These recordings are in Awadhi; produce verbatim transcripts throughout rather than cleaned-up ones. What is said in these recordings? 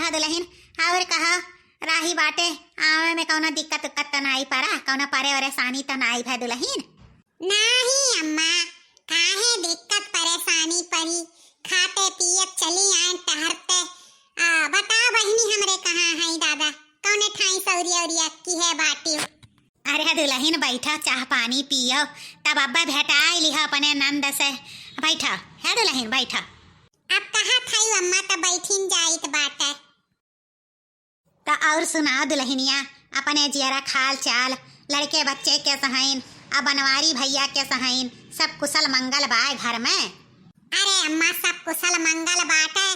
हाँ दुलहिन, और कहा, राही बाटे, आवे में कौनो दिक्कत उक्कत त नाई परा, कौनो परे परेशानी त नाई भय दुलहिन? नाही अम्मा, काहे दिक्कत परेशानी परी, खाते पियत चली आए टहरते। आ, बताओ बहिनी हमरे कहाँ है दादा, कौने ठाई सौरिया उरिया की है बाटी? अरे दुलहिन बैठा, चाह पानी पियो, तब अब्बे भेटाई लिहा अपने नंद से। बैठा, हे दुलहिन बैठा। अब कहा थाई अम्मा त बैठिन जाइत बाटे। त और सुनाओ दुलहिनिया, अपने जियरा खाल चाल, लड़के बच्चे के सहाइन, आ बनवारी भैया के सहाइन, सब कुशल मंगल बाय घर में? अरे अम्मा, सब कुशल मंगल बाटे,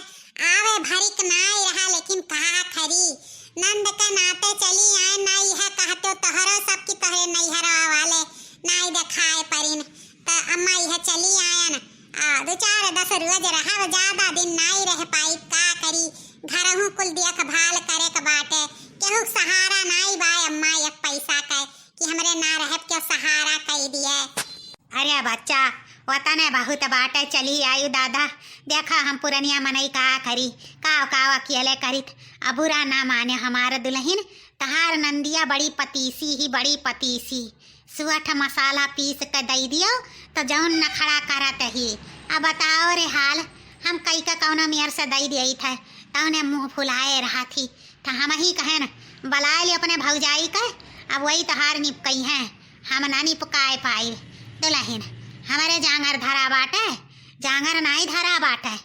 आवे भरिक नाई रहा, लेकिन कहा खरी, नंद के नाते चली आए, ना इहे कहते तोहरो सबकी तोहरे नैहरा वाले नाई देखाए परिन, त अम्मा इहे चली आयन, आ, दो चार दस रोज रहब, ज्यादा दिन नाई रह पाई, का करी, घरहू कुल देखभाल करे के बाटे, केहू के सहारा नाई बा अम्मा, एक पैसा के कि हमरे ना रहब के सहारा कई दिए। अरे बच्चा, वतने बहुत बाटे, चली आयु दादा, देखा हम पुरनिया मनई का करी, का का अकेले करित। अब बुरा ना माने हमार दुलहिन, तहार नंदिया बड़ी पतीसी ही, बड़ी पतीसी। सुअठ मसाला पीस के दई दियो, त जौन नखड़ा करत ही। अब बताओ रे हाल, हम कई का कौनो मेर से दई दियत है, तौने मुँह फुलाए रहत ही। त हमही कहेन, बलाए ले अपने भौजाई के, अब वही तहार निपकई हैं, हम ना निपकाए पाई। दुलहिन, हमरे जांगर धरा बाटे, जांगर नाई धरा बाटे,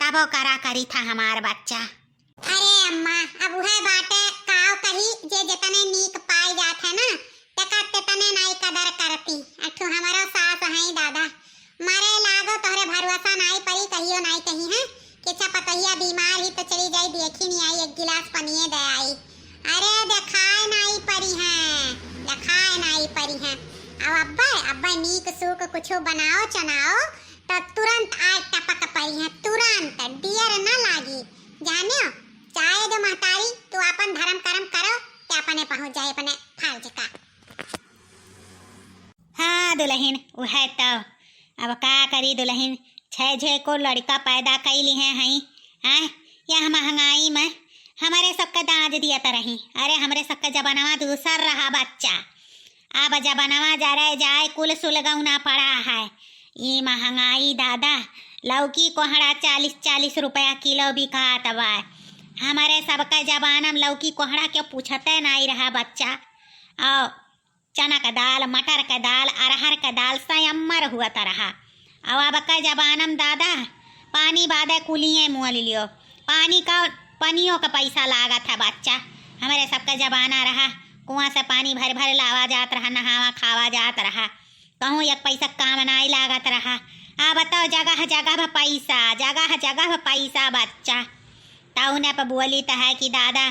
तबो करा करी था हमार बच्चा। अरे अम्मा, अब उहे बाटे, काव कही, जे जतने नीक पाई जात है ना, तेकर तेतने नाई कदर करती। अठू हमरो सास हैं दादा, मरे लागो तोहरे भरोसा नाई परी, कहियो नाई कही है कि अच्छा पतोहिया बीमार ही तो चली जाई, देखी नहीं आई, एक गिलास पनिये दे आई। अरे देखाए नाई परी है, देखाए नाई परी है। अब अब्बे, अब्बे नीक सूक कुछो बनाओ चनाओ, तो तुरंत आए टपक परी है, तुरंत, देर ना लागी। जानियो, चाहे जो महतारी, तू आपन धर्म कर्म करो, ते अपने पहुँच जाए अपने फर्ज का। हाँ दुलहिन, उहे तो। अब का करी दुलहिन, छह छह को लड़का पैदा कई लिहे हई, हैं? यह महंगाई में हमरे सबके दाज दियत रही। अरे हमरे सबके जमानवा दूसर रहा बच्चा, अब जमानवा जरे जाए, कुल सुलगौना पड़ा है। ई महंगाई दादा, लौकी कोहड़ा चालीस चालीस रुपया किलो बिकात बा। हमरे सबके जमाना में लौकी कोहड़ा के पूछते नाई रहा बच्चा। और चना के दाल, मटर के दाल, अरहर के दाल सयम्मर हुअत रहा। और अब के जमाना में दादा, पानी बादे कुलिये मोल लियो। पानी का, पनियों का पैसा लागत है बच्चा। हमरे सबके जमाना रहा, कुआं से पानी भर भर लावा जात रहा, नहावा खावा जात रहा, कहूँ एक पैसा काम नाई लागत रहा। आ बताओ, जगह जगह पे पैसा, जगह जगह पे पैसा बच्चा। तौने पे बोली त है कि दादा,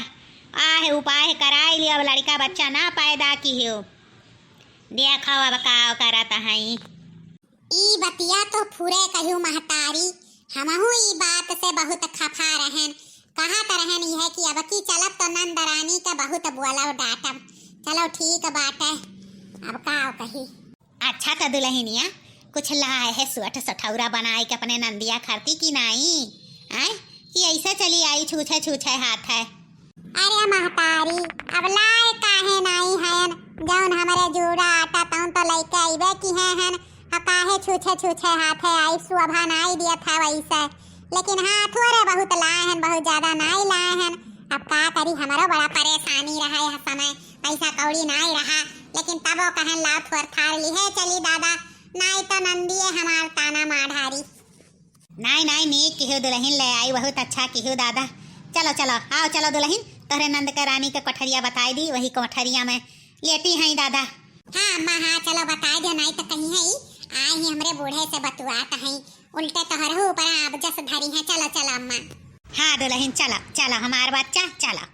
आह उपाय कराई लियो, अब लड़का बच्चा ना पैदा किहो। देखो अब का करत हई। ई बतिया तो फुरे कहियो महतारी, हमहू ई बात से बहुत खफा रहन। कहत रहन इहे कि अब की चलब तो नंद रानी के बहुत बोलब डांटब। चलो ठीक बाटे, अब का कही। अच्छा त दुलहिनिया, कुछ लाए है सुअठ सठौरा बनाए के अपने नंदिया खरती की नाई? आय, कि ऐसे चली आई छूछे छूछे हाथ है? अरे महतारी, अब लाए काहे नाई हयन, जौन हमरे जूड़ा आटा तौन तो लइके अइबे किहे हन, आ काहे छूछे छूछे हाथे आई, शोभा नाई दियत है वैसे। लेकिन हाँ, थोरे बहुत लाए हन, बहुत ज्यादा नाई लाए हन। अब का करी, हमरो बड़ा परेशानी रहा यह समय, पैसा कौड़ी नाई रहा, लेकिन तबो कहन लाओ थोर थार लिहे चली दादा, नाई तो नंदिये हमार ताना मार ढारी। नाई, नाई, नीक किहो दुलहिन ले आई, बहुत अच्छा किहो दादा। चलो, चलो, आओ, चलो दुलहिन, तोहरे नंद के रानी के कोठरिया बताई दी, वही कोठरिया में लेटी हई दादा। हाँ अम्मा, हाँ, चलो बताई दो, नाई तो कही है ई, आई ही हमरे बूढ़े से बतुआत हई, उल्टे तोहरहू ऊपर आब जस धरी है। चलो, चलो अम्मा। हाँ दुलहिन, चलो, चलो हमार बच्चा, चलो।